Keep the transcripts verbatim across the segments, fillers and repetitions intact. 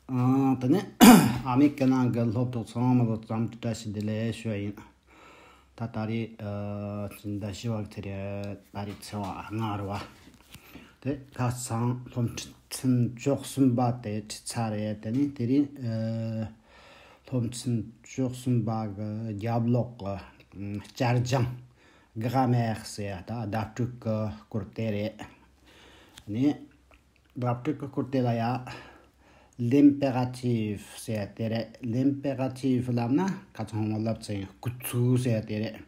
ཨང་། དེ་ནས་ཨ་མི་རི་ཀའི་ནང་གི་སློབ་གྲོགས་ཚང་མ་ལ་འཚམས་འདྲི་བཀྲ་ཤིས་བདེ་ལེགས་ཞུ་བ་ཡིན། ད་ད་རེས་ཨ་ཕྱི་ཟླ་བཞི་པ་གི་ཚེས་རེ་ད་རེས་ཚེས་པ་ལྔ་རེད་བ། དེ་ཁ་སང་སློབ་ཚན་བཅུ་གསུམ་པ་དེ་ཁྲིད་ཚར་རེད། དེ་ནས་དེ་རིང་ཨ་སློབ་ཚན་བཅུ་གསུམ་པ་གི་རྒྱབ་ལོགས་གི་ཨ་བསྐྱར་སྦྱང་གི་ཧ་མེ་ཟེར་ཡ་ད་བརྡ་སྤྲོད་གི་སྐོར་དེ་རེད། ནས་བརྡ་སྤྲོད་ཀྱི་སྐོར་དེ་ལ་ཡ། L'impératif ཟེར་ཡ་དེ་རེད། L'impératif ལབ་ན་ཁ་ཚང་མ་ལབ་ཚེ་སྐུལ་ཚིག་ཟེར་ཡ་དེ་རེད།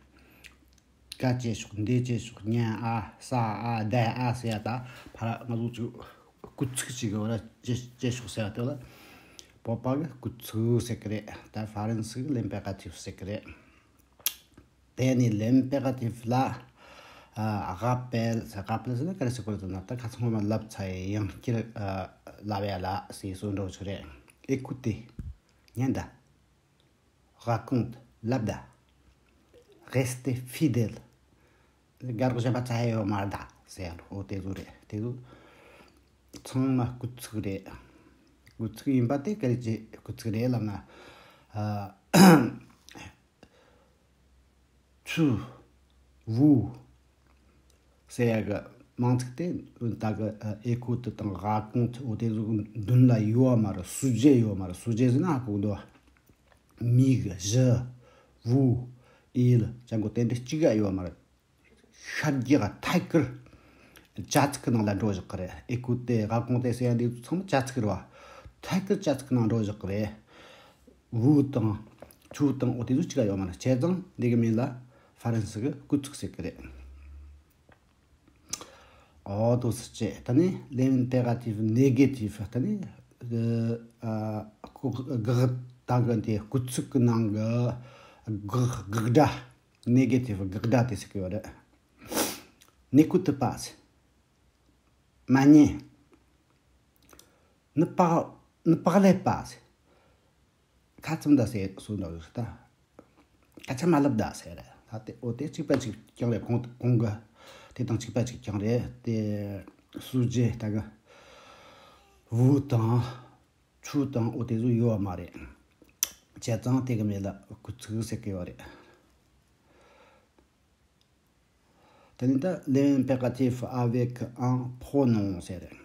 ག་བྱེད་ཤོག་འདི་བྱེད་ཤོག་ཉན་ཨ། ཟ་ཨ། བསྡད་ཨ་ཟེར་ཡ་ད་ཕར་ང་ཚོ་ཅིག་སྐུལ་ཚིག་ཅིག་གི་བར་བྱེད་བྱེད་ཤོག་ཟེར་ཡ་དེ་ལ་བོད་པ་གི་སྐུལ་ཚིག་ཟེར་གི་རེད། ད་ཧྥ་རན་སི་གི་L'impératif ཟེར་གི་རེད། དེ་ནས་L'impératif ལ་ཨ་rappel ཟེར། rappel ཟེར་ན་ག་རེ་ཟེར་དགོས་རེད་ཟེར་ན། ད་ཁ་སང་ངོ་མ་ལབ་ཚར་ཡི་ཡང་བསྐྱར་ཨ་ལབ་ཡ་ལ་ཟེར་བཟོ་འདྲ་ཞིག་རེད། Écoutez ཉན་ད། Raconte ལབ་ད། Restez fidèle དགའ་རོགས་གཞན་པ་ཚ་ཡ་ཡོད་མ་རེད་ད་ཟེར་ཡ་ལ། འོ་དེ་ཚོ་རེད། དེ་ཚོ་ཚང་མ་སྐུལ་ཚིག་རེད། སྐུལ་ཚིག་ཡིན་པ་དེ་ག་རེ་བྱེད་སྐུལ་ཚིག་རེད་ལབ་ན། ཨ། Tu, vous ཟེར་ཡ་གི་མིང་ཚིག་དེ་ད་གི་écoute དང་raconte འོ་དེ་ཚོ་མདུན་ལ་ཡོད་བ་མ་རེད། sujet ཡོད་མ་རེད། sujet ཟེར་ན་ཧ་གོ་གི་འདུག་མིག je, vous, il ཅང་གོ་དེ་འདྲ་གཅིག་ཡ་ཡོད་མ་རེད། ཤར་རྒྱག་ཐད་ཀར་བྱ་ཚིག་གི་ནང་ལ་འགྲོ་བཞག་གི་རེད། écoutez, racontez ཟེར་ཡ་འདི་ཚོ་ཚང་མ་བྱ་ཚིག་རེད་བ། ཐད་ཀར་བྱ་ཚིག་གི་ནང་འགྲོ་བཞག་གི་རེད། vous དང་tu དང་འོ་དེ་ཚོ་གཅིག་ཡོད་མ་རེད། བྱས་ཙང་འདི་གི་མིང་ལ་ཧྥ་རན་སི་གི་སྐུལ་ཚིག་ཟེར་གི་རེད། འོ་དོ་སི་ཅེ། ད་ནི་l'impératif négatif ད་ནི་ཨ་ཨ་དགག་ད་གི་འདི་སྐུལ་ཚིག་གི་ནང་གི་དགག་དགག་སྒྲ། Négatif དགག་སྒྲ་དེ་ཟེར་གི་ཡོད་རེད། N'écoute pas ཟེར། མ་ཉན། Ne par- ne parlez pas ཟེར། ཁ་ཙམ་ད་ཟེར་སུ་འདྲ་ཟེར་ད། སྐད་ཆ་མ་ལབ་ད་ཟེར་རེད། ད་དེ་འོ་དེ་གཅིག་པ་གཅིག་རྐྱང་རེད། གོང་གོང་གི་དེ་དང་གཅིག་པ་གཅིག་རྐྱང་རེད། དེ་sujet ད་གི་vous དང་tu དང་འོ་དེ་ཚོ་ཡོད་མ་རེད། བྱས་ཙང་དེ་གི་མིང་ལ་སྐུལ་ཚིག་ཟེར་གི་ཡོད་རེད། དེ་ནས་ད l'impératif avec un pronom ཟེར་རེད།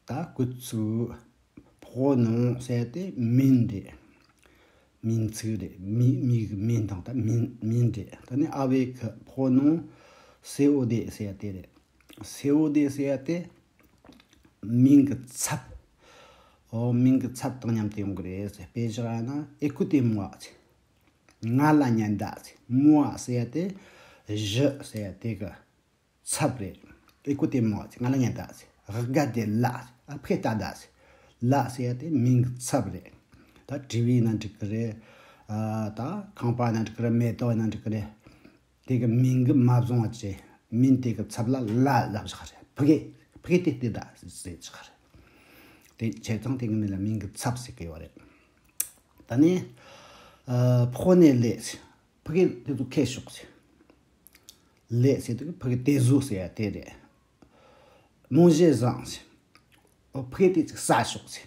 ད་སྐུལ་ཚིག pronom ཟེར་དེ་མིང་རེད། མིང་ཚིག་རེད། མི་མི་གི་མིང་དང་ད་མིང་མིང་རེད། ད་ནི་avec pronom C O D ཟེར་དེ་རེད། C O D ཟེར་དེ་མིང་གི་ཚབ། ཨོ་མིང་གི་ཚབ་དང་མཉམ་དུ་ཡོང་གི་རེད་ཟེར། དཔེ་བཞག་ན་écoutez-moi ཟེར། ང་ལ་ཉན་ད་ཟེར། moi ཟེར་དེ་je ཟེར་དེ་གི་ཚབ་རེད། écoutez-moi ཟེར། ང་ལ་ཉན་ད་ཟེར། regardez-la ཟེར། ཨ་ཕ་གི་ལྟ་ད་ཟེར། la ཟེར་དེ་མིང་གི་ཚབ་རེད། ད་དྲི་བ་ཡིན་ན་འགྲིག་གི་རེད། ཨ་ད་ཁང་པ་ཡིན་ན་འགྲིག་གི་རེད། མེ་ཏོག་ཡིན་ན་འགྲིག་གི་རེད། དེ་གི་མིང་གི་མ་བཟུང་བ་བྱས། མིང་དེ་གི་ཚབ་ལ་la ལབ་བཞག་རེད། ཕ་གི་ཕ་གི་དེ་དེ་ད་ཟེར་བཞག་རེད། དེ་བྱས་ཙང་དེ་གི་མིང་ལ་མིང་གི་ཚབ་ཟེར་གི་ཡོད་རེད། ད་ནི་ཨ་prenez-les ཕ་གི་དེ་ཚོ་ཁྱེར་ཤོག་ཟེར། les ཟེར་དུས་ཕ་གི་དེ་ཚོ་ཟེར་ཡ་དེ་རེད། mangez-en ཟེར། ཨོ་ཕ་གི་དེ་ཚོ་ཟ་ཤོག་ཟེར།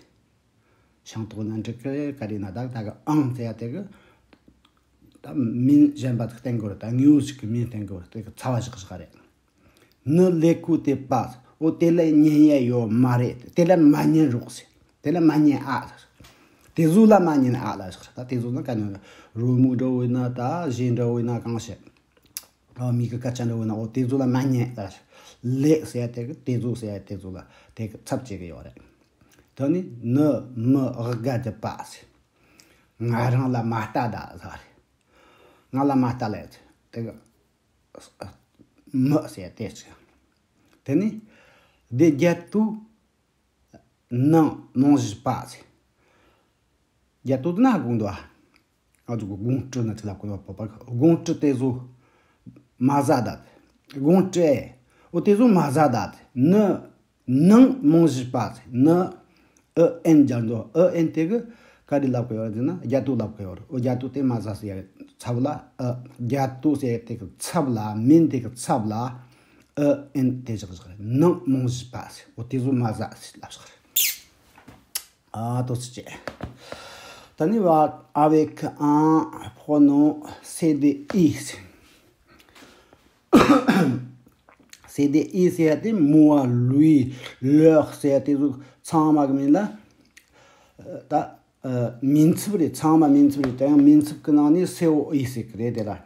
ཤིང་ཏོག་ན་འགྲིག་གི་རེད། ག་རེ་ན་ད་ད་གི་un ཟེར་ཡ་དེ་གི་ད་མིང་གཞན་པ་ཞིག་བསྟན་དགོས་རེད། ད་དངོས་པོ་ཞིག་གི་མིང་བསྟན་དགོས་རེད། དེ་གི་ཚ་བ་བཞག་བཞག་རེད། Ne l'écoutez pas ཨོ་དེ་ལ་ཉན་ཡ་ཡོད་མ་རེད། དེ་ལ་མ་ཉན་རོགས་ཟེར། དེ་ལ་མ་ཉན་ཨ་ཟེར། དེ་ཚོ་ལ་མ་ཉན་ཨ་ལ་ཟེར། ད་དེ་ཚོ་ན་ག་ཉན་རོལ་མོ་འདྲ་བོ་ཡིན་ན་ད་གཞས་འདྲ་བོ་ཡིན་ན་གང་བྱེད། ཨོ་མི་གི་སྐད་ཆ་འདྲ་བོ་ཡིན་ན་ཨོ་དེ་ཚོ་ལ་མ་ཉན་ལ་ཟེར། les ཟེར་ཡ་དེ་གི་དེ་ཚོ་ཟེར་ཡ་དེ་ཚོ་ལ་དེ་གི་ཚབ་བྱེད་གི་ཡོད་རེད། ད་ནི་ne me regarde pas ཟེར། ང་རང་ལ་མ་ལྟ་ད་ཟེར། ང་ལ་མ་ལྟ་ལ་ཟེར། དེ་གི་me ཟེར་དེ་ཟེར། དེ་ནི་des gâteaux n'en manges pas ཟེར། gâteaux དེ་ན་དགོངས་འདུག་ཨ། ང་ཚོ་གི་དགོང་དྲི་ན་ཅི་ལ་གོ་བ་པ་དགོང་དྲི་དེ་ཚོ་མ་ཟ་ད། དགོང་དྲི་ཨོ་དེ་ཚོ་མ་ཟ་ད། ne n'en manges pas ཟེར། ne e n སྦྱར་འདུག e n དེ་གི་ག་རེ་ལབ་གི་ཡོད་རེད་ཟེར་ན་རྒྱ་ཏོ་ལབ་གི་ཡོད་རེད། འོ་རྒྱ་ཏོ་དེ་མ་ཟ་ཟེར་ཡ་ཚབ་ལ་ཨ་རྒྱ་ཏོ་ཟེར་ཡ་དེ་གི་ཚབ་ལ་མིང་དེ་གི་ཚབ་ལ e n དེ་བཞག་བཞག་རེད། n'en manges pas ཟེར། འོ་དེ་ཚོ་མ་ཟ་ཟེར་ལབ་བཞག་རེད། ཨ་ཏོ་ཚིག་ཅེ། ད་ནི་བ་avec un pronom C D I C D I ཟེར་ཡ་དེ་moi, lui, leur ཟེར་ཡ་དེ་ཚོ་ཚང་མ་གི་མིང་ལ་ད་ཨ་མིང་ཚབ་རེད། ཚང་མ་མིང་ཚབ་རེད། དེ་ཡང་མིང་ཚབ་གི་ནང་ནས་C O I ཟེར་གི་རེད། དེ་ལ།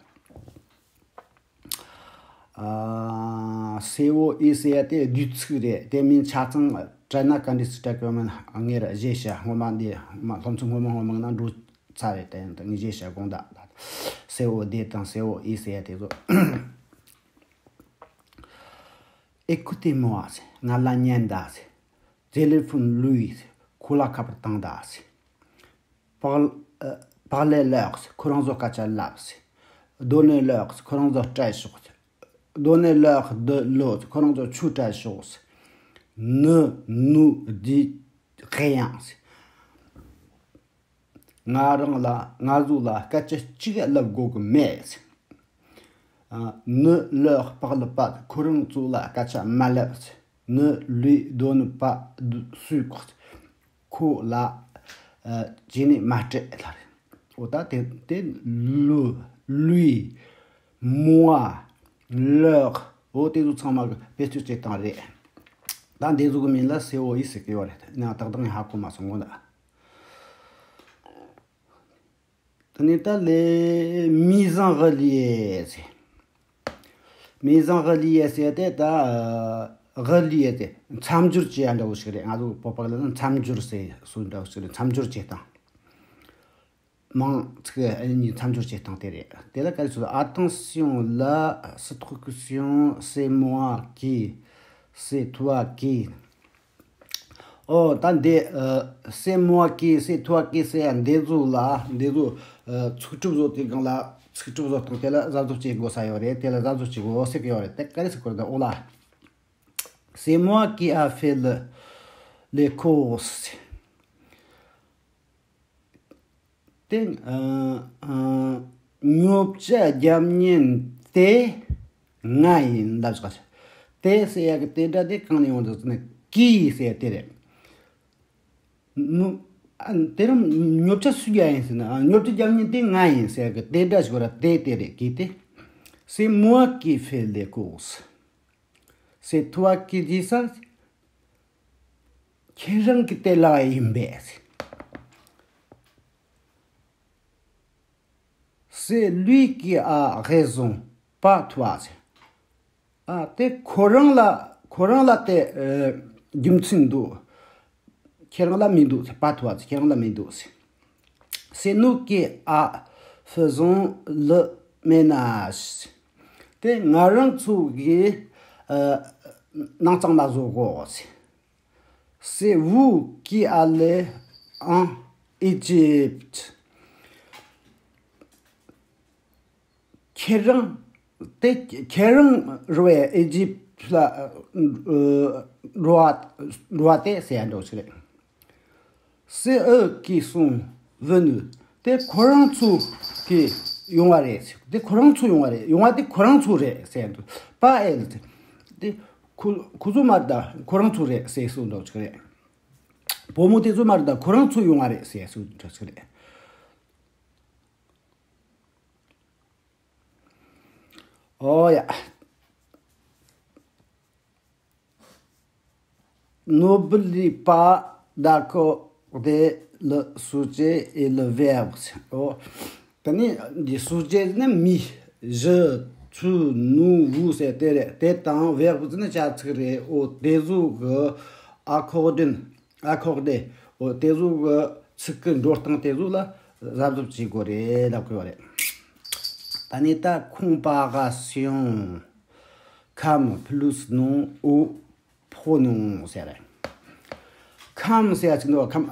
ཨ། C O I ཟེར་ཡ་དེ་བསྡུས་ཚིག་རེད། དེ་མིན་ཆ་ཚང་དྲན་ན་ག་འདྲ་སེ་སྤྲད་གི་མིན་ངས་ར་བཞེས་བྱ། སྔོན་མ་འདི་སློབ་ཚན་སྔོན་མ་སྔོན་མ་ནང་འགྲོ་ཚར་རེད། དེ་ཡང་ད་ངས་བཞེས་བྱ་དགོངས་དག། C O D དང་C O I ཟེར་ཡ་དེ་ཚོ། Écoutez-moi ཟེར། ང་ལ་ཉན་དང་ཟེར། Téléphonez-lui ཟེར། ཁོ་ལ་ཁ་པར་བཏང་དང་ཟེར། Parl- ཨ། Parlez-leur ཟེར། ཁོ་རང་ཚོ་སྐད་ཆ་ལབ་ཟེར། Donnez-leur ཟེར། ཁོ་རང་ཚོ་སྤྲད་ཤོག་ཟེར། Donnez-leur de l'eau ཟེར། ཁོ་རང་ཚོ་ཆུ་སྤྲད་ཤོག་ཟེར། Ne nous dites rien ཟེར། ང་རང་ལ། ང་ཚོ་ལ་སྐད་ཆ་གཅིག་ལབ་དགོས་ཀྱི་མེད་ཟེར། ཨ། Ne leur parlez pas ཁོ་རང་ཚོ་ལ་སྐད་ཆ་མ་ལབ་ཟེར། Ne lui donnez pas de sucre ཁོ་ལ་ཨ་ཅི་ནི་མ་སྤྲད་ལ་རེད། འོ་ད་དེ་དེ་lui, lui, moi, leur འོ་དེ་ཚོ་ཚང་མ་གི་བེད་སྤྱོད་བྱེད་སྟངས་རེད། ད་འདི་ཚོ་གི་མིང་ལ་C O I ཟེར་གི་ཡོད་རེད། ཡིན་ནའང་ཏག་ཏག་ངས་ཧ་གོ་མ་སོང་། འོ་ན། དེ་ནས་ད་les mises en relief ཟེར། Mises en relief ཟེར་དེ་ད་ཨ་relief དེ་མཚམས་སྦྱོར་བྱེད་ཡ་འདྲ་བོ་ཞིག་རེད། ང་ཚོ་བོད་པ་ལ་ན་མཚམས་སྦྱོར་ཟེར་སྲོལ་འདྲ་བོ་ཞིག་རེད། མཚམས་སྦྱོར་བྱེད་སྟངས། མིང་ཚིག་གཉིས་མཚམས་སྦྱོར་བྱེད་སྟངས་དེ་རེད། དེ་ལ་ག་རེ་ཟེར། Attention là, cette question, c'est moi qui, c'est toi qui ཨོ་ད་འདི་ཨ་c'est moi qui, c'est toi qui ཟེར་ཡ་འདི་ཚོ་ལ། འདི་ཚོ་ཨ་ཚིག་གྲུབ་བཟོ་དུས་སྒང་ལ་ཚིག་གྲུབ་བཟོ་སྟངས་དེ་ལ་གཟབ་གཟབ་བྱེད་དགོས་ས་ཡོད་རེད། དེ་ལ་གཟབ་གཟབ་བྱེད་དགོས་ཟེར་གི་ཡོད་རེད། དེ་ག་རེ་ཟེར་དགོས་རེད། ད་ཨོ་ལ། C'est moi qui a fait le, les courses དེ། ཨ་ཨ་ཉོ་ཆ་རྒྱབ་མཁན་དེ་ང་ཡིན་ལབ་ཟེར། དེ་ཟེར་ཡ་གི་དེ་སྒྲ་དེ་གང་ནས་ཡོང་འདུག་ཟེར་ན། qui ཟེར་ཡ་དེ་རེད། ནུ། ཨ། དེ་རིང་ཉོ་ཆ་སུས་རྒྱག་ཡིན་ཟེར་ན། ཨ། ཉོ་ཆ་རྒྱག་མཁན་དེ་ང་ཡིན་ཟེར་གི་དེ་འདྲ་ཞིག་ར། དེ་དེ་རེད། qui དེ། C'est moi qui fais les courses. C'est toi qui dis ça. ཁྱེད་རང་གིས་དེ་ལབ་ཡིན་པས། C'est lui qui a raison, pas toi. ཨ། དེ་ཁོ་རང་ལ། ཁོ་རང་ལ་དེ་ཨ་རྒྱུ་མཚན་འདུག་ཁྱེད་རང་ལ་མི་འདུག Pas toi ཟེར། ཁྱེད་རང་ལ་མི་འདུག་ཟེར། C'est nous qui a faisons le ménage. དེ་ང་རང་ཚོ་གིས་ཨ་ནང་གཙང་མ་བཟོ་དགོས་ཟེར། C'est vous qui allez en Égypte. ཁྱེད་རང་དེ། ཁྱེད་རང་རེད་པས་ཨི་ཇིབ་ལ་ཨ་འགྲོ་བ། འགྲོ་བ་དེ་ཟེར་ཡ་འདྲ་བོ་ཞིག་རེད། C'est eux qui sont venus. དེ་ཁོ་རང་ཚོ་གིས་ཡོང་བ་རེད། དེ་ཁོ་རང་ཚོ་ཡོང་བ་རེད། ཡོང་བ་དེ་ཁོ་རང་ཚོ་རེད་ཟེར་ཡ་འདུག Pas elle. དེ་ཁོ་ཁོ་ཚོ་མ་རེད་ད། ཁོ་རང་ཚོ་རེད་ཟེར་སྲོལ་འདྲ་བོ་ཞིག་རེད། བུ་མོ་དེ་ཚོ་མ་རེད་ད། ཁོ་རང་ཚོ་ཡོང་བ་རེད་ཟེར་སྲོལ་འདྲ་བོ་ཞིག་རེད། ཨོ་ཡ། N'oublie pas d'accorder le sujet et le verbe. ཨོ། ད་ནི་འདི་sujet ནི་me, je, tu, nous, vous ཟེར་དེ་རེད། དེ་དང་verbe ནི་བྱ་ཚིག་རེད། ཨོ་དེ་ཚོ་གི་accorder, accorder. ཨོ་དེ་ཚོ་གི་ཚིག་གི་འགྲོ་སྟངས་དེ་ཚོ་ལ་གཟབ་གཟབ་བྱེད་དགོས་རེད་ལབ་དགོས་པ་རེད། ད་ནི་ད་comparaison, comme plus nom ou pronom ཟེར་རེད། Comme ཟེར་ཡ་ཅིག་འདུག Comme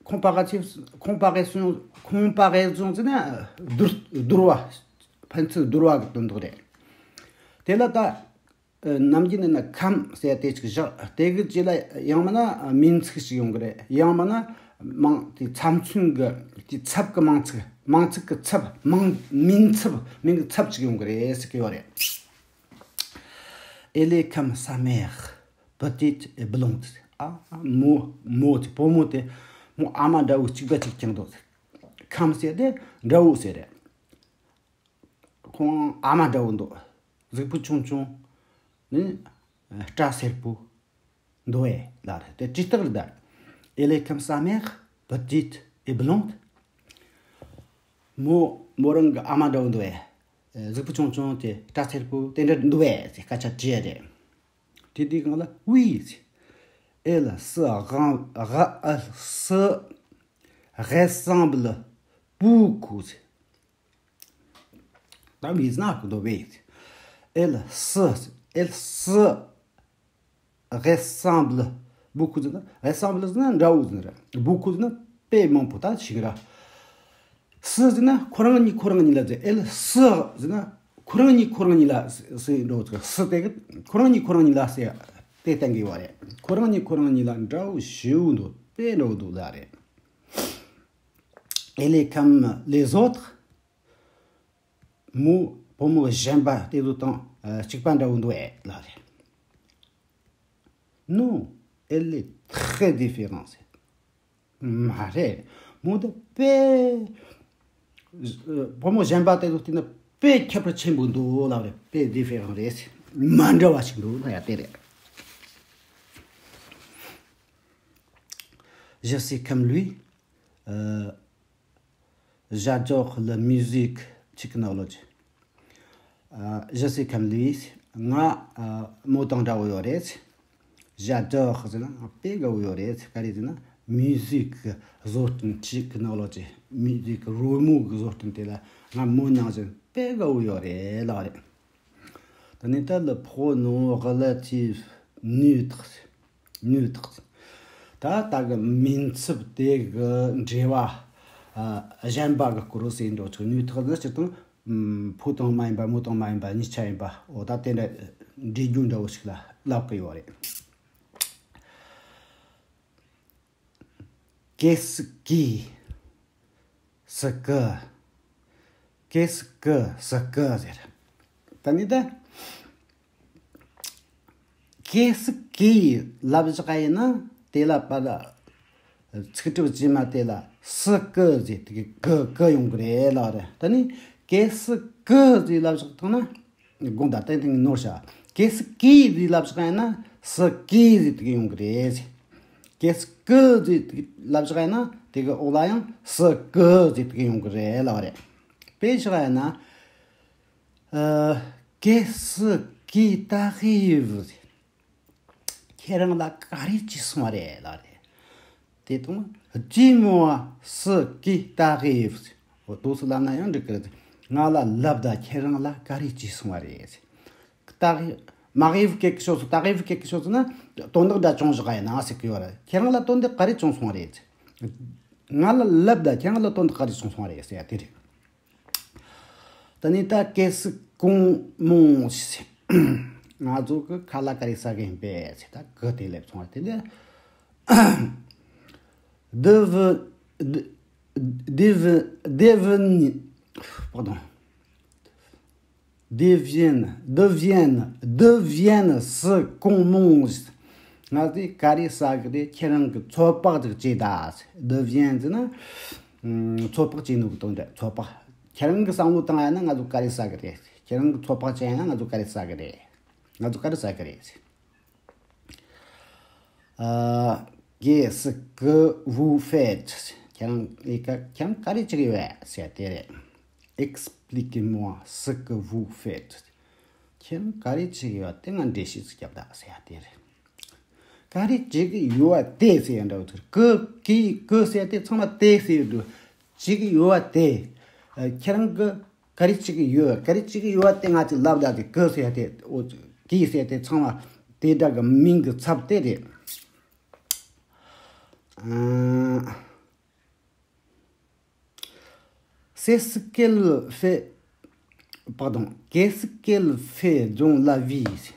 comparatif, comparaison, comparaison ཟེར་ན་བསྡུར། བསྡུར་བ། ཕན་ཚུན་བསྡུར་བ་གི་དོན་དག་རེད། དེ་ལ་ད་ཨ་ནམ་རྒྱུན་ནས་ན་comme ཟེར་དེ་ཅིག་བཞག་དེ་གི་རྗེས་ལ་ཡང་མིན་ན་མིང་ཚིག་ཅིག་ཡོང་གི་རེད། ཡང་མིན་ན་མིང་དེ་ཚབ་མཚོན་གི་དེ་ཚབ་གི་མིང་ཚིག་མིང་ཚིག་གི་ཚབ། མིང་མིང་ཚབ། མིང་གི་ཚབ་ཅིག་ཡོང་གི་རེད་ཟེར་གི་ཡོད་རེད། Elle est comme sa mère, petite et blonde. ཨ། མོ། མོ་དེ་བུ་མོ་དེ་མོ་ཨ་མ་འདྲ་བོ་གཅིག་པ་གཅིག་རྐྱང་འདུག་ཁམས་ཟེར་དེ་འདྲ་བོ་ཟེར་རེད། ཁོང་ཨ་མ་འདྲ་བོ་འདུག་གཟུགས་པོ་ཆུང་ཆུང་། ནི་སྐྲ་སེར་པོ་འདུག་ཨེ་ལབ་རེད། དེ་ཅི་ལྟར་ད། Elle est comme sa mère, petite et blonde. མོ། མོ་རང་གི་ཨ་མ་འདྲ་བོ་འདུག་ཨེ། གཟུགས་པོ་ཆུང་ཆུང་དེ་སྐྲ་སེར་པོ་དེ་འདྲ་འདུག་ཨེ་ཟེར་སྐད་ཆ་དྲིས་རེད། དེ་དུས་སྒང་ལ། Oui, elle se ren- ra- elle se ressemble beaucoup. ད་oui ཟེར་ན་ཁོ་འདུག་བས། Elle se elle se ressemble beaucoup ཟེར་ན། Ressemble ཟེར་ན་འདྲ་བོ་ཟེར་ན་རེད། Beaucoup ཟེར་ན་དཔེ་མང་པོ་ད་ཞིག་ར། Se ཟེར་ན་ཁོ་རང་གཉིས་ཁོ་རང་གཉིས་ལ་ཟེར། Elle se ཟེར་ན་ཁོ་རང་གཉིས་ཁོ་རང་གཉིས་ལ་ཟེར་འགྲོ་ཟེར། Se དེ་གི་ཁོ་རང་གཉིས་ཁོ་རང་གཉིས་ལ་ཟེར་དེ་བསྟན་གི་ཡོད་རེད། ཁོ་རང་གཉིས་ཁོ་རང་གཉིས་ལ་འདྲ་བོ་ཞེ་པོ་འདུག་དཔེ་འདྲ་བོ་འདུག་ལབ་རེད། Elle est comme les autres. མོ་བུ་མོ་གཞན་པ་དེ་ཚོ་དང་ཨ་གཅིག་པ་འདྲ་བོ་འདུག་ཨེ་ལབ་རེད། Non, elle est très différente. མ་རེད། མོ་དེ་དཔེ། བུ་མོ་གཞན་པ་དེ་ཚོ་དེ་ནི་དཔེ་ཁྱད་པར་ཆེན་པོ་འདུག་ལབ་རེད། དཔེ་différent རེད། མ་འདྲ་བ་ཞིག་འདུག་ལབ་ཡ་དེ་རེད། Je suis comme lui. Euh, j'adore la musique technologique. Euh, je suis comme lui. ང་ཨ་མོ་དང་འདྲ་བོ་ཡོད་རེད། J'adore ཟེར་ན་དཔེ་དགའ་བོ་ཡོད་རེད། ག་རེ་ཟེར་ན་musique བཟོ་སྐྲུན། Technologie musique རོལ་མོ་གི་བཟོ་སྐྲུན་དེ་ལ་ང་མོ་ནང་བཞིན་དཔེ་དགའ་བོ་ཡོད་རེད་ལབ་རེད། ད་ནི་ད་le pronom relatif neutre. Neutre. ད་ལྟ་གི་མིང་ཚབ་དེ་གི་འབྲེལ་བ་ཨ་གཞན་པ་གི་སྐོར་ཟེར་འགྲོ་ཆོག neutre ནི་སྤྱིར་བཏང་ཕོ་དང་མ་ཡིན་པ། མོ་དང་མ་ཡིན་པ། གཉིས་ཆ་ཡིན་པ། འོ་ད་དེ་འདྲ་འབྲེལ་རྒྱུ་འདྲ་བོ་ཞིག་ལ་ལབ་ཀྱི་ཡོད་རེད། Qu'est-ce que ce que qu'est-ce que ce que ཟེར། ད་ནི་ད། Qu'est-ce que ལབ་བཞག་ཡིན་ན་དེ་ལ་པ་ལ་ཚིག་གྲུབ་རྗེས་མ་དེ་ལ་ce que ཟེར་དེ་གི་que que ཡོང་གི་རེད་ལབ་རེད། ད་ནི་qu'est-ce que ཟེར་ལབ་བཞག་ཐང་ན། དགོངས་དག་ཏན་ཏན་ནོར་བྱ། Qu'est-ce que ཟེར་ལབ་བཞག་ཡིན་ན་ce que ཟེར་དེ་གི་ཡོང་གི་རེད། Qu'est-ce que ཟེར་དེ་ལབ་བཞག་ཡིན་ན་དེ་གི་འོག་ལ་ཡང་ce que ཟེར་དེ་གི་ཡོང་གི་རེད་ལབ་རེད། དཔེ་བཞག་ཡིན་ན། ཨ། Qu'est-ce qui t'arrive? ཁྱེད་རང་ལ་ག་རེ་བྱས་སོང་བ་རེད་ལབ་རེད། དེ་དང་། Dis-moi ce qui t'arrive. འོ་དུས་སུ་ལབ་ན་ཡང་འགྲིག་གི་རེད། ང་ལ་ལབ་ད། ཁྱེད་རང་ལ་ག་རེ་བྱས་སོང་བ་རེད། T'arrive, m'arrive quelque chose, t'arrive quelque chose ཟེར་ན་དོན་དག་འདྲ་བྱུང་བཞག་ཡིན་ན་ཟེར་གི་ཡོད་རེད། ཁྱེད་རང་ལ་དོན་དག་ག་རེ་བྱུང་སོང་བ་རེད། ང་ལ་ལབ་ད། ཁྱེད་རང་ལ་དོན་དག་ག་རེ་བྱུང་སོང་བ་རེད་ཟེར་ཡ་དེ་རེད། ད་ནི་ད། Qu'est-ce qu'on mange? ང་ཚོ་གི་ཁ་ལག་ག་རེ་ཟ་གི་ཡིན་པས་ཟེར། ད་གི་དེ་སླེབས་སོང་བ་དེ་ནི། Deve- de- deve- devenir- pardon. Devienne, devienne, devienne ce qu'on mange. ང་ཚོས་ག་རེ་ཟ་གི་རེད། ཁྱེད་རང་གི་ཚོད་དཔག་ཅིག་བྱེད་ད། Devienne ཟེར་ན་ཨ་ཚོད་དཔག་བྱེད་ནོ་གི་དོན་རེད། ཚོད་དཔག་ཁྱེད་རང་གི་བསམ་བློ་བཏང་ཡ་ན་ང་ཚོ་ག་རེ་ཟ་གི་རེད། ཁྱེད་རང་གི་ཚོད་དཔག་བྱས་ཡ་ན་ང་ཚོ་ག་རེ་ཟ་གི་རེད། ང་ཚོ་ག་རེ་ཟ་གི་རེད། ཨ། Qu'est-ce que vous faites? ཁྱེད་རང་ལས་ཀ་ཁྱེད་རང་ག་རེ་བྱེད་ཀྱི་ཡོད་ཟེར་དེ་རེད། Expliquez-moi ce que vous faites. ཁྱེད་རང་ག་རེ་བྱེད་ཀྱི་ཡོད་དེ་ང་འགྲེལ་བཤད་ཅིག་རྒྱབ་ད་ཟེར་ཡ་དེ་རེད། ག་རེ་བྱེད་ཀྱི་ཡོད་དེ་ཟེར་ཡ་འདྲ་བོ་དེ་རེད། que- qui- que ཟེར་ཡ་དེ་ཚང་མ་དེ་ཟེར་ཡ་འདུག་བྱེད་ཀྱི་ཡོད་དེ། ཨ། ཁྱེད་རང་གི་ག་རེ་བྱེད་ཀྱི་ཡོད། ག་རེ་བྱེད་ཀྱི་ཡོད་དེ་ང་ཚོས་ལབ་ད་དེ་que ཟེར་ཡ་དེ། འོ། qui ཟེར་ཡ་དེ་ཚང་མ་དེ་འདྲ་གི་མིང་གི་ཚབ་དེ་རེད། ཨ། C'est ce qu'elle fait. Pardon. Qu'est-ce qu'elle fait dans la vie? དེ་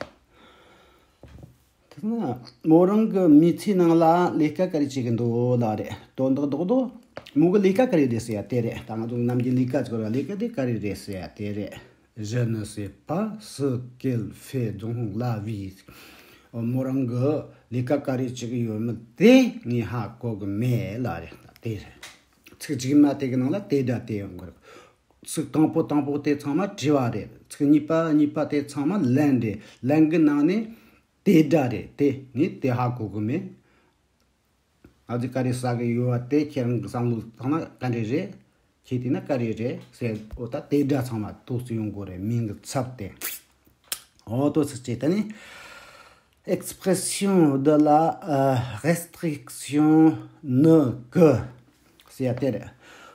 ན་མོ་རང་གི་མི་ཚེའི་ནང་ལ་ལས་ཀ་ག་རེ་བྱེད་ཀྱི་འདུག་ལབ་རེད། དོན་དག་རྡོག་རྡོག་མོ་གི་ལས་ཀ་ག་རེ་རེད་ཟེར་ཡ་དེ་རེད། ད་ང་ཚོ་ནམ་རྒྱུན་ལས་ཀ་ཟེར་བ་ལས་ཀ་དེ་ག་རེ་རེད་ཟེར་ཡ་དེ་རེད། Je ne sais pas ce qu'elle fait dans la vie. མོ་རང་གི་ལས་ཀ་ག་རེ་བྱེད་ཀྱི་ཡོད་མེད་དེ་ངས་ཧ་གོ་གི་མེད་ལབ་རེད། དེ་རེད། ཚིག་རྗེས་མ་དེ་གི་ནང་ལ་དེ་འདྲ་དེ་ཡོང་གི་རེད། ཚིག་དང་པོ་དང་པོ་དེ་ཚང་མ་དྲི་བ་རེད། ཚིག་གཉིས་པ་གཉིས་པ་དེ་ཚང་མ་ལན་རེད། ལན་གི་ནང་ནས་དེ་འདྲ་རེད། དེ་ངས་དེ་ཧ་གོ་གི་མེད། ང་ཚོས་ག་རེ་ཟ་གི་ཡོད་པ་དེ་ཁྱེད་རང་གི་བསམ་བློ་བཏང་ན་ག་འདྲ་རེད། ཁྱེད་བལྟས་ན་ག་རེ་རེད་ཟེར། འོ་ད་དེ་འདྲ་ཚང་མ་ཏོག་ཙམ་ཡོང་དགོས་རེད། མིང་གི་ཚབ་དེ། འོ་ཏོག་ཙམ་བྱས། ད་ནི་expression de la, euh, restriction ne que ཟེར་ཡ་དེ་རེད།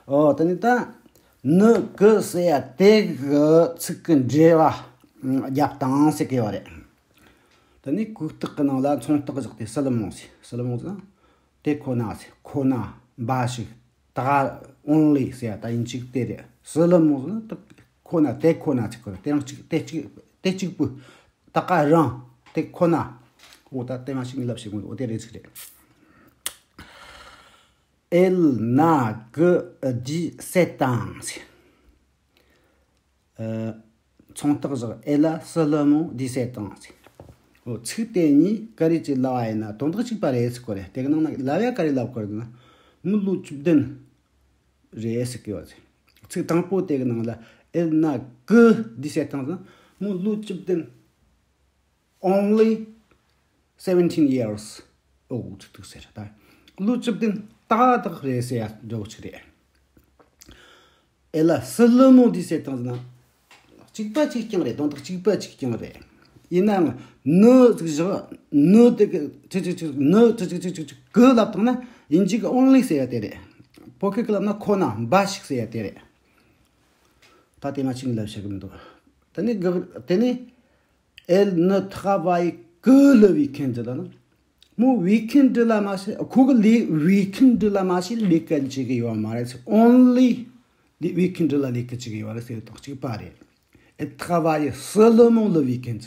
འོ་ད་ནི་ད་ne que ཟེར་ཡ་དེ་གི་ཚིག་གི་འགྲེལ་བ་རྒྱབ་སྟངས་ཟེར་གི་ཡོད་རེད། ད་ནི་གུག་རྟགས་ཀྱི་ནང་ལ་མཚུངས་རྟགས་བཞག་སྟེ་seulement ཟེར། seulement ཟེར་ན་དེ་ཁོ་ན་ཟེར། ཁོ་ན། འབའ་ཞིག་ད་ག only ཟེར་ཡ་ད་ཡིན་གཅིག་དེ་རེད། seulement ཟེར་ན་ད་ཁོ་ན། དེ་ཁོ་ན་ཟེར་གི་རེད། དེ་རང་གཅིག་དེ་གཅིག་དེ་གཅིག་པུ། ད་ག་རང་དེ་ཁོ་ན། འོ་ད་དེ་མ་ཞིག་ངས་ལབ་ཤེས་གི་མི་འདུག་འོ་དེ་རེད་ཟིག་རེད། Elle n'a que dix-sept ans ཟེར། ཨ། མཚུངས་རྟགས་བཞག Elle a seulement dix-sept ans ཟེར། འོ་ཚིག་དེ་གཉིས་ག་རེ་ཅིག་ལབ་པ་ཡིན་ན་དོན་དག་གཅིག་པ་རེད་ཟེར་གོ་རེད། དེ་གི་ནང་ན་ལབ་ཡ་ག་རེ་ལབ་དགོས་རེད་ན། མོ་ལོ་བཅུ་བདུན་རེད་ཟེར་གི་ཡོད་ཟེར། ཚིག་དང་པོ་དེ་གི་ནང་ལ་Elle n'a que dix-sept ans ཟེར་ན་མོ་ལོ་བཅུ་བདུན། Only seventeen years old ཟེར་ད། ལོ་བཅུ་བདུན་ཏག་ཏག་རེད་ཟེར་ཡ་འདྲ་བོ་ཅིག་རེད། Elle a seulement dix-sept ans ཟེར་ན། གཅིག་པ་གཅིག་རྐྱང་རེད། དོན་དག་གཅིག་པ་གཅིག་རྐྱང་རེད། ཡིན་ནའང་ne ཟིག་བཞག ne དེ་གི་ཅི་ཅི་ཅི ne ཅི་ཅི་ཅི་ཅི་ཅི་གི་ལབ་བཏང་ན་ཡིན་གཅིག་གི་only ཟེར་ཡ་དེ་རེད། བོད་སྐད་གི་ལབ་ན་ཁོ་ན་འབའ་ཞིག་ཟེར་ཡ་དེ་རེད། ད་དེ་མ་ཅིག་ལབ་བཤད་གི་མི་འདུག་དེ་ནི་གི་དེ་ནི། Elle ne travaille que le week-end ལ་ན། མོ་week-end ལ་མ་ཤེས་ཁོ་གི་ལས་week-end ལ་མ་ཤེས་ལས་ཀ་བྱེད་གི་ཡོད་མ་རེད། Only week-end ལ་ལས་ཀ་བྱེད་གི་ཡོད་རེད་ཟེར་དང་གཅིག་པ་རེད། Elle travaille seulement le week-end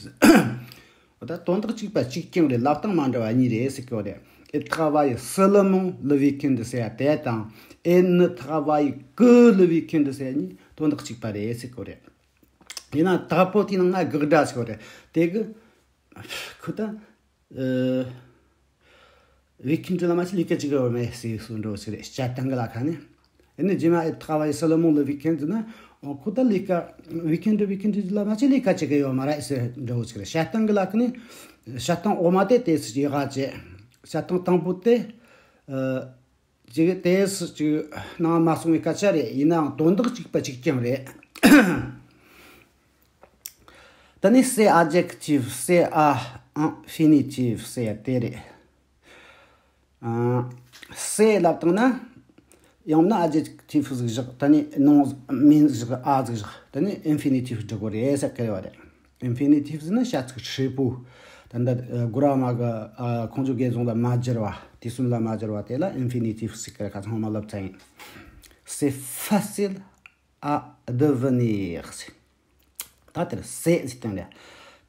ད་དོན་དག་གཅིག་པ་གཅིག་རྐྱང་རེད། ལབ་སྟངས་མ་འདྲ་བ་གཉིས་རེད་ཟེར་གི་ཡོད་རེད། Elle travaille seulement le week-end ཟེར་ཡ་དེ་དང་། Elle ne travaille que le week-end ཟེར་ཡ་གཉིས་དོན་དག་གཅིག་པ་རེད་ཟེར་གི་ཡོད་རེད། ཡིན་ན་དང་པོ་དེའི་ནང་ན་དགག་སྒྲ་ཟེར་བ་རེད། དེ་གི་ཁོ་ད་ཨ་week-end ལ་མ་ཤེས་ལས་ཀ་བྱེད་གི་ཡོད་མེད་ཟེར་སུ་འགྲོ་ཟེར་རེད། སྤྱིར་བཏང་གི་ལ་ཁ་ནས། ཨ་ནི་རྗེས་མ་elle travaille seulement le week-end ན་ཁོ་ད་ལས་ཀ་week-end week-end ལ་མ་ཤེས་ལས་ཀ་བྱེད་གི་ཡོད་མ་རེད་ཟེར་འགྲོ་ཟེར་རེད། སྤྱིར་བཏང་གི་ལ་ཁ་ནས་སྤྱིར་བཏང་འོག་མ་དེ་དེ་སུ་ཡི་ག་བྱེད། སྤྱིར་བཏང་དང་པོ་དེ་ཨ། ཅིག་དེ་སུ་ཅིག་ནང་མ་སོང་བའི་སྐད་ཆ་རེད། ཡིན་ནའང་དོན་དག་གཅིག་པ་གཅིག་རྐྱང་རེད། ད་ནི་c'est adjectif, c'est à infinitif ཟེར་ཡ་དེ་རེད། ཨ། c'est ལབ་བཏང་ན་ཡང་ན་adjectif ཟིག་བཞག་ད་ནི་nom མིང་ཟིག་བཞག à ཟིག་བཞག་ད་ནི་infinitif འབྲི་དགོས་རེད་ཟེར་གི་ཡོད་རེད། Infinitif ཟེར་ན་བྱ་ཚིག་ཧྲིལ་པོ། ད་ལྟ་grammar གི་ཁོང་ཚོ་རྒན་གཞོན་ལ་མ་སྦྱར་བ། དུས་གསུམ་ལ་མ་སྦྱར་བ་དེ་ལ་infinitif ཟེར་གི་རེད། ཁ་ཚང་མ་ལབ་ཚར་ཡིན། C'est facile à devenir ཟེར། ད་དེར་c'est ཟེར་དོན་རེད།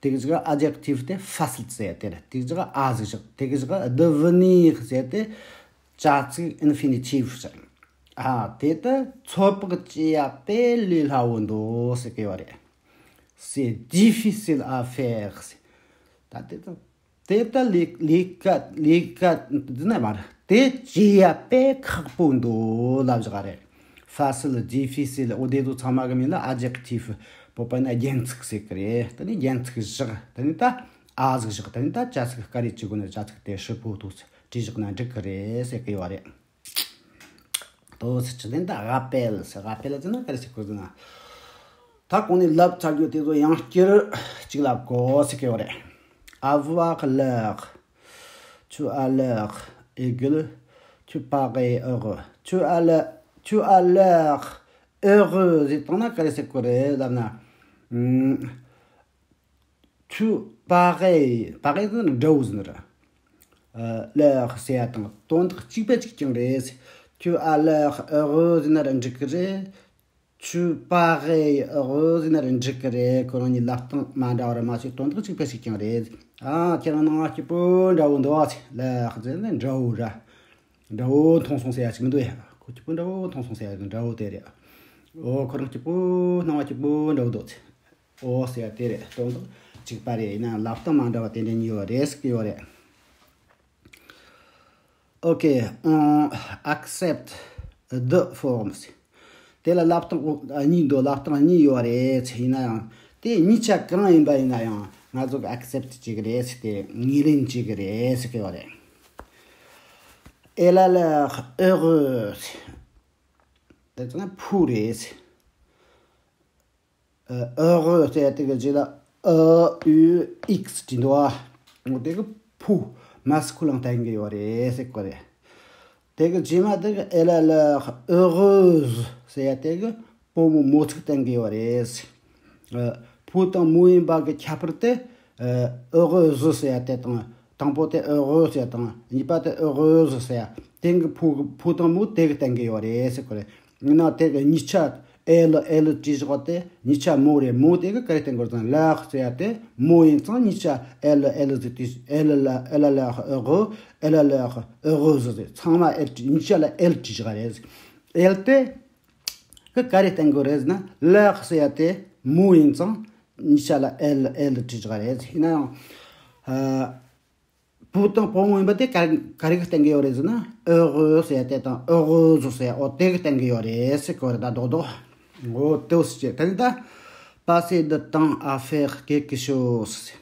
དེ་གི་ཅིག་adjectif དེ་facile ཟེར་དེ་རེད། དེ་གི་ཅིག་à ཟེར་ཞིག་དེ་གི་ཅིག་devenir ཟེར་དེ་བྱ་ཚིག་infinitif ཟེར། ཨ། དེ་ལྟར་ཚོད་དཔག་བྱེད་ཡ་དཔེ་ལས་སླ་བོ་འདུག་ཟེར་གི་ཡོད་རེད། C'est difficile à faire ཟེར། ད་དེ་ད་དེ་ལྟར་ལས་ལས་ཀ་ལས་ཀ་འདི་ན་མ་རེད། དེ་བྱེད་ཡ་དཔེ་ཁག་པོ་འདུག་ལབ་བཞག་རེད། Facile, difficile འོ་དེ་ཚོ་ཚང་མ་གི་མིང་ལ་adjectif བོད་པ་ན་རྒྱན་ཚིག་ཟེར་གི་རེད། དེ་ནི་རྒྱན་ཚིག་བཞག་དེ་ནི་ད་à ཟིག་བཞག་དེ་ནི་ད་བྱ་ཚིག་ག་རེ་བྱེད་དགོས་ན་བྱ་ཚིག་དེ་ཧྲིལ་པོ་ཐོག་བྲིས་བཞག་ན་འགྲིག་གི་རེད་ཟེར་གི་ཡོད་རེད། དོ་སི་ཆི་ལེན་ད་rappel ཟེར། rappel ཟེར་ན་ག་རེ་ཟེར་གོ་ཟེར་ན། ད་གོང་ནས་ལབ་ཚར་རྒྱུ་དེ་ཚོ་ཡང་བསྐྱར་ཅིག་ལབ་དགོས་ཟེར་གི་ཡོད་རེད། Avoir l'heure, tu as l'heure égale tu parais heureux, tu as le, tu as l'heure heureux ཟེར་བཏང་ན་ག་རེ་ཟེར་གོ་རེད་ལབ་ན། ཨུམ། Tu parais, parais ཟེར་ན་འདྲ་བོ་ཟེར་ན་ར། ཨ། l'heure ཟེར་ཡ་དང་དོན་དག་གཅིག་པ་གཅིག་རྐྱང་རེད། Tu as l'heure heureux ཟེར་ན་ར་འགྲིག་གི་རེད། Tu parais heureux ཟེར་ན་ར་འགྲིག་གི་རེད། ཁོ་རང་གཉིས་ལབ་སྟངས་མ་འདྲ་བ་ར་མ་ཟད་དོན་དག་གཅིག་པ་གཅིག་རྐྱང་རེད། ཨ། ཁྱེད་རང་སྣང་བ་སྐྱིད་པོ་འདྲ་བོ་འདུག་ཨ། l'heure ཟེར་ན་འདྲ་བོ་ར། འདྲ་བོ་མཐོང་སོང་ཟེར་ཡ་ཅིག་མི་འདུག་ཡ། ཁོ་སྐྱིད་པོ་འདྲ་བོ་མཐོང་སོང་ཟེར་ཡ་ཅིག་འདྲ་བོ་དེ་རེད། ཨོ། ཁོ་རང་སྐྱིད་པོ་སྣང་བ་སྐྱིད་པོ་འདྲ་བོ་འདུག་ཟེར། ཨོ་ཟེར་ཡ་དེ་རེད། དོན་དག་ གཅིག་པ་རེད། ཡིན་ནའང་ལབ་སྟངས་མ་འདྲ་བ་དེ་འདྲ་གཉིས་ཡོད་རེད་ཟེར་གི་ཡོད་རེད། Okay, on accepte deux formes. དེ་ལ་ལབ་སྟངས་གཉིས་འདུག་ལབ་སྟངས་གཉིས་ཡོད་རེད་ཟེར། ཡིན་ན་ཡང་དེ་གཉིས་ཆ་གང་ཡིན་པ་ཡིན་ན་ཡང་ང་ཚོ་གི་accepte་བྱེད་ཀྱི་རེད་ཟེར། དེ་ངོས་ལེན་བྱེད་ཀྱི་རེད་ཟེར་གི་ཡོད་རེད། Elle a l'air heureuse. དེ་ཚོ་ནི་ཕོ་རེད་ཟེར། ཨ། heureux་ཟེར་ཡ་དེ་གི་རྗེས་ལ་ཨ་ཨུ་ཨིགས་བྲིས་འདུག་ཨ། འོ་དེ་གི་ཕོ་masculin་བསྟན་གི་ཡོད་རེད་ཟེར་གོ་རེད། དེ་གི་རྗེས་མ་དེ་གི་elle a l'air heureuse་ཟེར་ཡ་དེ་གི་པོ་མོ་མོ་ཚིག་བསྟན་གི་ཡོད་རེད་ཟེར། ཨ། ཕོ་དང་མོ་ཡིན་པ་གི་ཁྱད་པར་དེ། ཨ། heureuse་ཟེར་ཡ་དེ་དང་། དང་པོ་དེ་heureux་ཟེར་ཡ་དང་། གཉིས་པ་དེ་heureuse་ཟེར་ཡ། དེ་གི་ཕོ་ཕོ་དང་མོ་དེ་གི་བསྟན་གི་ཡོད་རེད་ཟེར་གོ་རེད། ཡིན་ན་དེ་གི་གཉིས་ཆ་elle elle་བྲིས་བཞག་པ་དེ་གཉིས་ཆ་མོ་རེད། མོ་དེ་གི་ག་རེ་བསྟན་དགོས་ཟེར་ན། l'air་ཟེར་ཡ་དེ་མོ་ཡིན་ཙང་གཉིས་ཆ་elle elle་ཟེར་དུས། elle a l'air heureux, elle a l'air heureuse་ཟེར། ཚང་མ་elle་གཉིས་ཆ་ལ་elle་བྲིས་བཞག་རེད། elle་དེ་གི་ག་རེ་བསྟན་དགོས་རེད་ཟེར་ན། l'air་ཟེར་ཡ་དེ་མོ་ཡིན་ཙང་གཉིས་ཆ་ལ་elle elle་བྲིས་བཞག་རེད། ཡིན་ན་ཡང་། ཨ། ཕོ་དང་པོ་མོ་ཡིན་པ་དེ་ག་ག་རེ་གི་བསྟན་གི་ཡོད་རེད་ཟེར་ན། heureux་ཟེར་ཡ་དེ་དང་heureuse་ཟེར་ཡ། འོ་དེ་གི་བསྟན་གི་ཡོད་རེད་ཟེར་གོ་རེད། ད་རྡོག་རྡོག་འོ་དེ་ཟེར་གི། དེ་ནི་ད་passer du temps à faire quelque chose་ཟེར།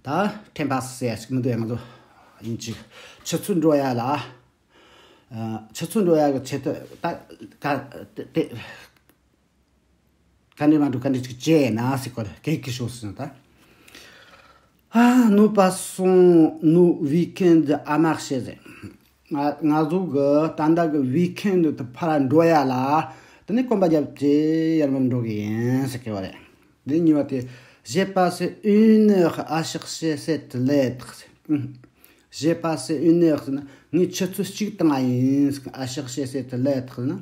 ད་temps passer་ཟེར་ཡ་ཞིག་མི་འདུག་ཡ། ང་ཚོ་ཡིན་གཅིག་ཆུ་ཚོད་འགྲོ་ཡ་ལ། ཨ། ཆུ་ཚོད་འགྲོ་ཡ་གི་ཆེད་དུ་ད་ག་དེ་དེ། ག་འདྲ་མ་འགྲོ་ག་འདྲ་ཅིག་བྱས་ན་ཟེར་གོ་རེད། quelque chose་ཟེར་ན་ད། Ah, nous passons nos week-ends à marcher ཟེར། ང་ང་ཚོ་གི་ད་ལྟ་གི་week-end་དེ་ཕར་འགྲོ་ཡ་ལ། དེ་ནས་གོམ་པ་རྒྱབ་བྱས་ཡར་མར་འགྲོ་གི་ཡིན་ཟེར་གི་ཡོད་རེད། དེ་གཉིས་པ་དེ། J'ai passé une heure à chercher cette lettre. J'ai passé une heure་ཟེར་ན་ངས་ཆུ་ཚོད་གཅིག་བཏང་ཡིན། À chercher cette lettre་ཟེར་ན།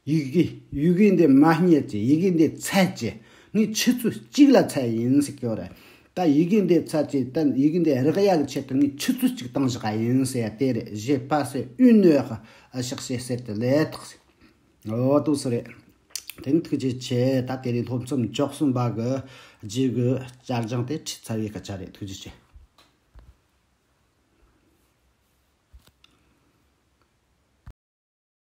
ཡི་གེ་ཡི་གེ་འདི་མ་རྙེད་ཅེས། ཡི་གེ་འདི་འཚོལ་ཅེས། ངས་ཆུ་ཚོད་གཅིག་ལ་འཚོལ་ཡིན་ཟེར་གི་ཡོད་རེད། ད་ཡི་གེ་འདི་འཚོལ་ཅེས། ད་ཡི་གེ་འདི་རག་ཡ་གི་ཆེད་དུ་ངས་ཆུ་ཚོད་གཅིག་བཏང་བཞག་ཡིན་ཟེར་ཡ་དེ་རེད། J'ai passé une heure à chercher cette lettre. འོ་དེ་ཟེར་རེད། དེ་ནི་ཐུགས་རྗེ་ཆེ། ད་དེ་རིང་སློབ་ཚན་བཅུ་གསུམ་པ་གི་རྗེས་གི་བསྐྱར་སྦྱོང་དེ་ཁྲིད་ཚར་བའི་སྐད་ཆ་རེད། ཐུགས་རྗེ་ཆེ།